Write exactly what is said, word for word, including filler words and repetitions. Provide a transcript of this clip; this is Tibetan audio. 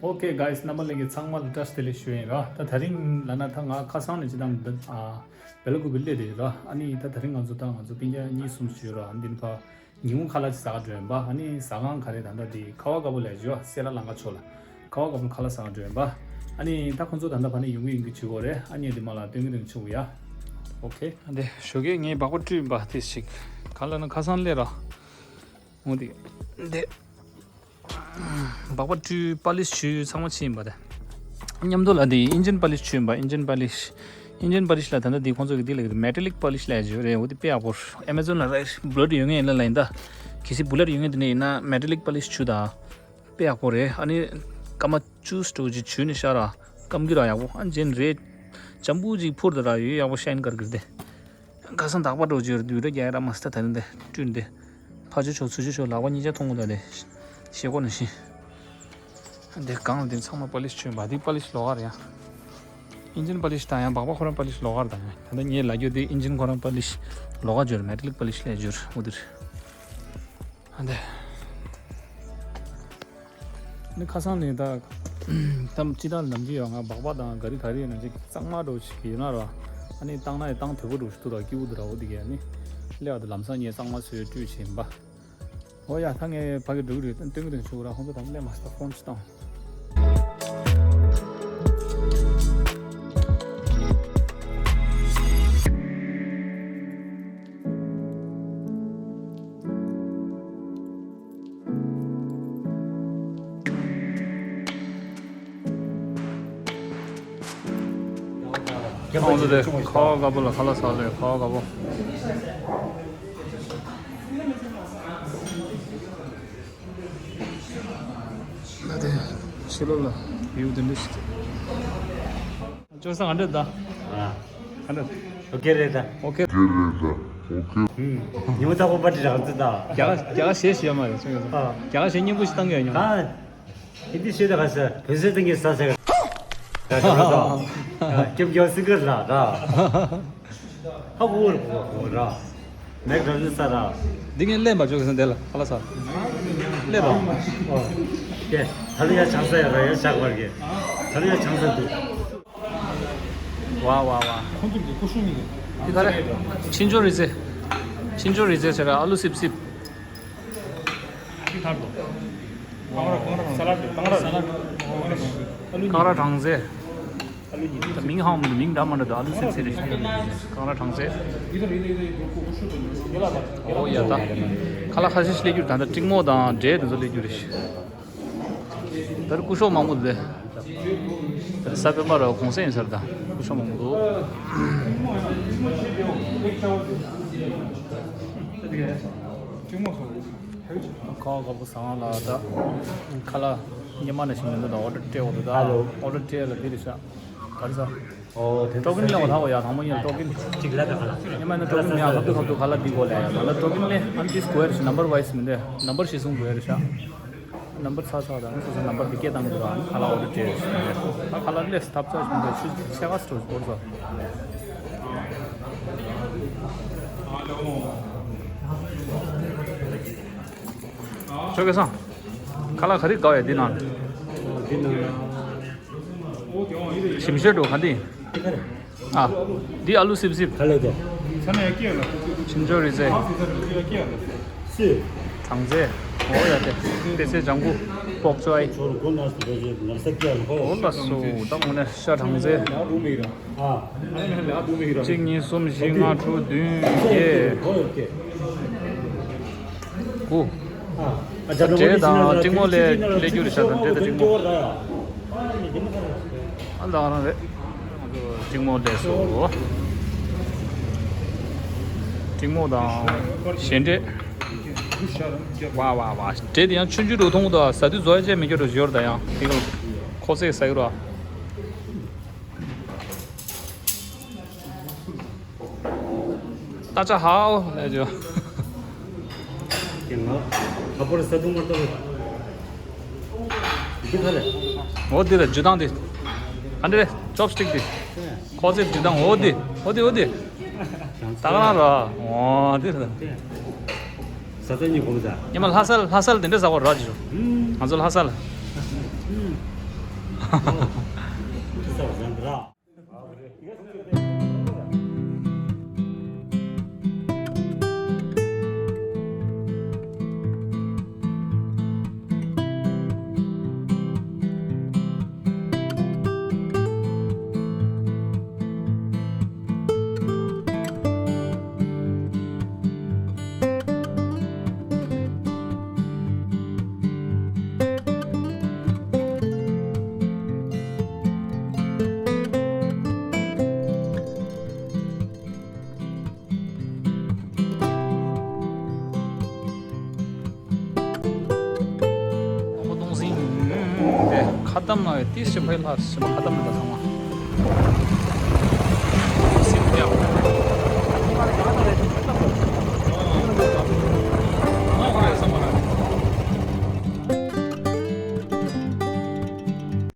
Okay guys, རྣམ་པ་ལྷན་རྒྱས་ཚང་མ་ལ་བཀྲ་ཤིས་བདེ་ལེགས་ཞུ་ཡིན་ར། ད་དེ་རིང་ལབ་ན་ད་ང་ཁ་སང་ནས་སྤྱིར་བཏང་འདི་ཨ་སྦེལ་ཀོབ་སླེབས་བསྡད་ཡོད་ར། ཨ་ནི་ད་དེ་རིང་ང་ཚོ་ད་ང་ཚོ་སྤུན་ཀྱག་གཉིས་གསུམ་ཞིག་ཡོད་ར། ཨ་ནི་འདི་ནས་ཕར་ཉིན་གུང་ཁ་ལག་ཅིག་ཟ་ག་འགྲོ་ཡིན་པ། ཨ་ནི་ཟ་ཁང་ག་རེ་ད་ལྟ་འདི་ཁ་བ་དཀར་པོ་ལབ་ཡ་ཅིག་ཡོད། སེ་ལ་ལང་ཀ་ཕྱོགས་ལ་ཁ་བ་དཀར་པོ་ཁ་ལག་ཟ་ག་འགྲོ་ཡིན་པ། ཨ་ནི་ད་ཁོང་ཚོ་ད་ལྟ་ཕར་ནས་ཡོང་གི་ཡོང་གི་བྱེད་དགོས་རེད། ཨ་ནི་འདི་མ་ལ་སྟོན་གི་སྟོན་གི་བྱེད་དགོས་ཡ། Okay. འདི་ཞོགས་ཀས་ངས་སྦག་སྦག་བཀྲུས་ཡིན་པ་དེ་ཞིག་ག་ལབ་ན་ཁ་སང་སླེབས་ར། འོ་དེ། འདི། སྦག་སྦག་བཀྲུས་པ་ལིཤ་བྱུས་ཚང་མ་ཕྱིན་ཡིན་པ་དེ། མཉམ་དུ་ལ་དེ་ཨིན་ཇིན་པ་ལིཤ་བྱུས་ཡིན་པ། ཨིན་ཇིན་པ་ལིཤ། ཨིན་ཇིན་པ་ལིཤ་ལ་ད་ལྟ་དེ་ཁོང་ཚོ་གི་དེ་ལ་མེ་ཊ་ལིག་པ་ལིཤ་ལབ་ཡ་ཅིག་ཡོད་རེད། འོ་དེ་དཔེ་ཡག་པོ། ཨེ་མ་ཛོན་ལ་རེད། བློ་དེ་ཡོད་ངེས་ཡིན་ལ་ལ་ཡིན་ད། གལ་སྲིད་བུ་ལེཊ་ཡོད་ངེས་དེ་ནས་ཡིན་ན་མེ་ཊ་ལིག་པ་ལིཤ་བྱུས་དང་། དཔེ་ཡག་པོ་རེད། ཨ་ནི་སྐར་མ་བཅུ་ཙམ་ཅིག་བྱུས་ནས་ཤར་ར། སྐམ་གི་ར་ཡག་པོ། ཨ་ནི་ཇེན་རེད། ཇམ་པོ་ཅིག་ཕུར་ད་ར་ཡོད་ཡག་པོ་ཤའིན་གར་གིར་དེ། ཁ་སང་དག་པ་འགྲོ་རྒྱུར་དུས་ར་རྒྱ་ཡ་ར་མ་སྟ་ད་རིང་དེ་བསྐྲུན་དེ། ཕ་ཆོས་ཆོག་ཚུ་ཆོས་ཆོག་ལག་པ་གཉིས་ཆ་མཐོང་གོ་ད་དེ། ཞེ་གོ་ནི་ཤི། འདི་གང་ལ་དེ་ཚང་མ་པ་ལིཤ་བྱུས་ཡིན་པ། དེ་པ་ལིཤ་ལོགས་ཀ་རེད་ཡ། ཨིན་ཇིན་པ་ལིཤ་དང་ཡང་སྦག་སྦག་ཁོ་རང་པ་ལིཤ་ལོགས་ཀ་རེད་དང་ཡང་། ད་ལྟ་ངས་ལབ་རྒྱུ་དེ་ཨིན་ཇིན་ཁོ་རང་པ་ལིཤ་ལོགས་ཀ་བྱོས་རེད། མེ་ཊ་ལིག་པ་ལིཤ་ལས་བྱོས་རེད། འོ་དེ་རེད། ཨ་འདི། ནི་ཁ་སང་ནས་ད་ད་ཅི་ད་ནམ་རྒྱུན་ཡོད། ང་སྦག་སྦག་དང་ག་རི་ག་རི་ནང་ཅིག་གཙང་མ་འགྲོ་ཞིག་ཡོད་ན་ར། ཨ་ནི་བཏང་ན་ཡང་བཏང་དོད་པོ་འགྲོ་ཞིག་འདུག་ར། སྐྱིད་པོ་འདུག་ར། འོ་དེ་གས་ནི་སླེབས་པ་དེ་ལམ་སང་ངས་གཙང་མ་བཟོས་བཀྲུས་བྱས་ཡིན་པ། འོ་ཡ། ད་ངས་ཕ་གི་འགྲོ་གི་རེད། སྟོན་གི་འདུག་ཆུ་ར། ཁོང་ཚོ་ད་སླེབས་མ་སོང་། ད་ཕོན་ཅིག་བཏང་། ཁོང་ཚོ་དེ་ཁ་བ་དཀར་པོ་ལ་ཁ་ལག་ཟ་ལེ། ཁ་བ་དཀར་པོ། ད་དེ་ཕྱི་ལོགས་ལ་བིའུ་དེ་འདྲ་ཞིག་འདུག་ཅོག་སང་ཨ་འདྲ་ད། ཨ། ཨ་འདྲ། ཨོ་ཁེ་རེད་ད། ཨོ་ཁེ། ཉི་མ་ཐག་པ་པ་ཏི་རང་ཙི་ད། རྒྱ་གར་རྒྱ་གར་གཞས་ཤེས་ཡོད་མ་རེད། ཅོག་སང་། ཨ། རྒྱ་གར་གཞས་སྙན་པོ་ཞིག་བཏང་གི་ཡོད་ཉོ། ཨ། ཧིན་དི་ཤེས་ད་ག་ས། བོད་ཟས་སྟེང་གི་ས་ཟེར། ད་ད་ད། ཀྱོབ་ཀྱོབ་སི་ཀར་ལ་ད། ཧ་གོ་ར་གོ་ར། མེག་ར་ནི་ས་ར། འདི་ངས་ལེན་པ་ཅོག་གི་ས་འདི་ལ་ཧ་ལ་ས། ལེན་པ། ཨོ། ཀེ། ད་ལི་ཡ་ཆང་ས་ཡ་ར་ཡ་ཆག་བར་གེ། ད་ལི་ཡ་ཆང་ས་འདུག་ཝ་ཝ་ཝ། ཁོང་ཚོ་གི་ཀུ་ཤུ་མི་གི། འདི་ག་རེ། ཕྱིན་ཅོ་རི་ཙེ། ཕྱིན་ཅོ་རི་ཙེ་ཟེར་ར། ཨ་ལུ་སིབ་སིབ། ཨ་ལུ་ཉི། ཀང་ར་གྲང་ཟེ། ད་མིང་ཧང་མི་མིང་འདྲ་མ་འདྲ་འདུག་ཨ་ལུ་སིབ་སིབ་རེད། ཀང་ར་གྲང་ཟེ། ཨོ་ཡ་ད། ཁ་ལག་ཁ་ཤས་ཤིག་སླེབས་རྒྱུ་རེད། ད་ལྟ་ཀྲིང་མོ་དང་འབྲས་དེ་ཚོ་སླེབས་རྒྱུ་རེད། ད་རུ་སྐུ་ཞོགས་མང་པོ་འདུག་ད་རུ་ས་པཎ་པ་ར་གུང་སེང་ཡིན་ས་རེད། ད་སྐུ་ཞོགས་མང་པོ་འདུག་ཁ་བ་དཀར་པོ་ཟ་ཁང་ལ་ད་ཁ་ལག་ཉི་མ་ནས་ཤིང་མི་འདུག་ད་ཨོ་ཌར་སྤྲད་འོ་འདུག་ད་ཨོ་ཌར་སྤྲད་ལ་འདི་རེད་ཤག་ག་རེ་ཟ། ཨོ་དེ་ཀྲོ་ཀིན་ལེན་པ་ཐག་པ་ཡ། དང་པོ་ཉིད་ཀྲོ་ཀིན། གཅིག་ལ་ད་ཁ་ལག་ཉི་མ་ནས་ཀྲོ་ཀིན་ལེན་ཡ། ཁ་ཐུག་ཁ་ཐུག་ཁ་ལག་འདི་དགོས་ལ་ཡ། ད་ལ་ཀྲོ་ཀིན་ལེན་ཨ་ནི་ཏིས་དགོས་རེད་ཤག་ནམ་བར་ཝའི་སི་མི་འདུག་ནམ་བར་གཞི་བཟུང་དགོས་རེད་ཤག་ནམ་བར་ཚ་ཚ་དང་སོ་སོ་ནམ་བར་དེ་སྐད་བཏང་གི་འདུག་ཨ་ནི་ཁ་ལག་ཨོ་ཌར་སྤྲད་རེད་ཤག་ད་ཁ་ལག་ལས་ཐབས་ཚ་ཞིག་མི་འདུག་ཆུ་ཆེ་ཁ་སི་ཊོར་སྐོར་ཚོ། ཆོ་གེ་སང་། ཁ་ལག་ག་རེ་དགའ་བས་འདི་ནང་། འདི་ནང་། ཞིམ་ཤོས་འགྲོ་ག་འདི། འདི་ག་རེ། ཨ། འདི་ཨ་ལུ་སིབ་སིབ། ག་ལེ་དོ། ཕྱིན་ཅོ་རི་ཙེ། སུས། གྲང་ཙེ། འོ་ཡ་དེ། པད་ཚལ་ལྗང་གུ། པོག་ཅོའི། ཚོར་གོ་ན་སུ་རེ་ཟེར་ང་ས་སྐྱ་ལ་ཧོ། འོ་ལ་སུ་ད་ངོ་ནས་ཤ་གྲང་ཙེ། ཨ། གཅིག་གཉིས་གསུམ་བཞི་ལྔ་དྲུག་བདུན་བརྒྱད། ཧོ་ཡོད་ཀྱེ། དགུ། ཨ། འབྲས་དང་ཀྲིང་མོ་ལས་ལས་རྒྱུ་རེད་ཤག་ད་འབྲས་དང་ཀྲིང་མོ། ཨ་ལ་རང་རེད། ཀྲིང་མོ་ལས་སོ། ཀྲིང་མོ་དང་གཞན་འབྲས། ཝ་ཝ་ཝ། འབྲས་དེ་ཡང་ཆུང་ཆུང་རུ་མཐོང་གི་འདུག་ཟ་དུས་བཟོ་ཡ་ཅན་མི་སྐྱོ་རུ་ཞོར་ད་ཡང་དེ་ག་ཁོ་ཚོས་ཟ་གི་རོ། ཏ་ཅ་ཧའོ་ལས་ཇོ། ཁ་པར་ས་དུང་མར་ཏོ། འདི་ག་རེ། འོ་འདི་རེད་འཇུ་སྟངས་འདི། ཨ་འདི་རེད་ཅོབ་སི་ཊིག་འདི། ཁོ་ཚོས་འཇུ་སྟངས་འོ་འདི། འོ་འདི་འོ་འདི། ད་ག་རང་ར། འོ་འདི་རེད། ཟ་ས་གཉིས་གོམས་ཟ། ཉི་མ་ལྷ་ས་ལྷ་ས་ལ་དེ་འདྲ་ཟ་བར་ར་ཇི་རུ། ང་ཚོ་ལྷ་ས་ལ། ཁོ་སྟོང་ཟིན། དེ་ཁ་གཏམ་ན་ཏིས་ཞིམ་པའི་ལྷ་ཞིམ་པ་ཁ་གཏམ་ན་ད་ཚང་མ།